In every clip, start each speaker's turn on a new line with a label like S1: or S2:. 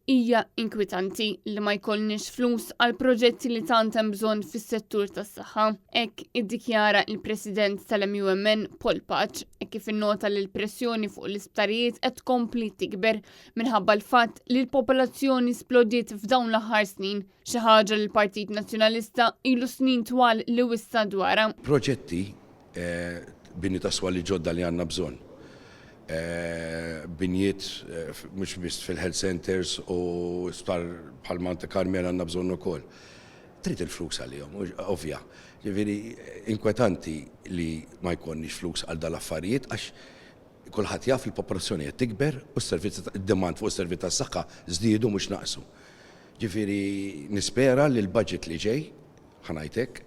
S1: Hija inkwitanti li ma jkollniex flus għal proġetti li tant hemm bżonn fis-settur tas-saħħa. Hekk iddikjara il-President tal-MUMN Paul Pace hekk kif innota li l-pressjoni fuq l-isptarijiet qed tkompli tikber minħabba l-fatt li l-popolazzjoni splodiet f'dawn l-aħħar snin, xi ħaġa li l-Partit Nazzjonalista ilu snin twal li wissa dwarha.
S2: Proġetti bini ta' swali ġodda li għandna bżonn. Binjiet mhux biss fil-health centres u sptar bħal Monte Carmel għandna bżonn ukoll. Trid il-flus għalihom, ovvja. Ġifieri inkwetanti li ma jkollniex flus għal dal-affarijiet għax kulħadd jaf li l-popolazzjoni qed tikber u s-servizzi id-demand fuq is-servizz tas-saħħa żdiedu mhux naqsu. Ġifieri nispera li l-budget li ġej, ħa ngħid hekk,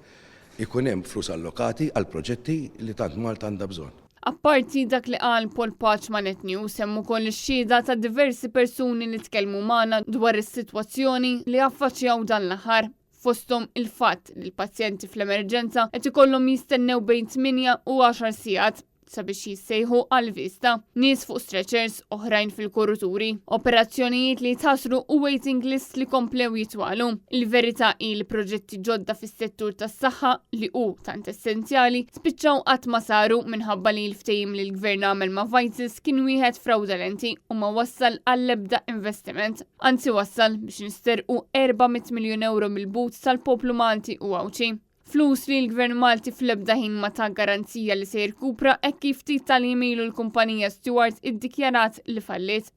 S2: ikun hemm flus allokati għal proġetti li tant Malta għandha bżonn.
S1: Apparti dak li qal Paul Pace ma' Net News, hemm ukoll ix-xhieda ta' diversi persuni li tkellmu magħna dwar is-sitwazzjoni li affaċċjaw dan l-aħħar, fosthom il-fatt li l-pazjenti fl-emerġenza qed ikollhom jistennew bejn 8 u 10 sigħat sabiex jissejħu għal vista. Nies fuq stretchers, oħrajn fil-kuruturi, operazzjonijiet li jitħassru u waiting list li komplew jitwalu. Il-verità hi li proġetti ġodda fis-settur tas-saħħa li hu tant essenzjali spiċċaw qatt ma saru minħabba li l-ftehim li l-gvern għamel ma' Vitals kien wieħed frawdolenti u ma wassal għall-ebda investiment. Anzi wassal biex nisterqu 400 miljun euro mill-but tal-poplu Malti u Għawdxi. Flus li l-Gvern Malti fl-ebda ħin ma ta garanzija li se jirkupra hekk kif ftit tal-jiem ilu l-kumpanija Steward iddikjarat li falliet.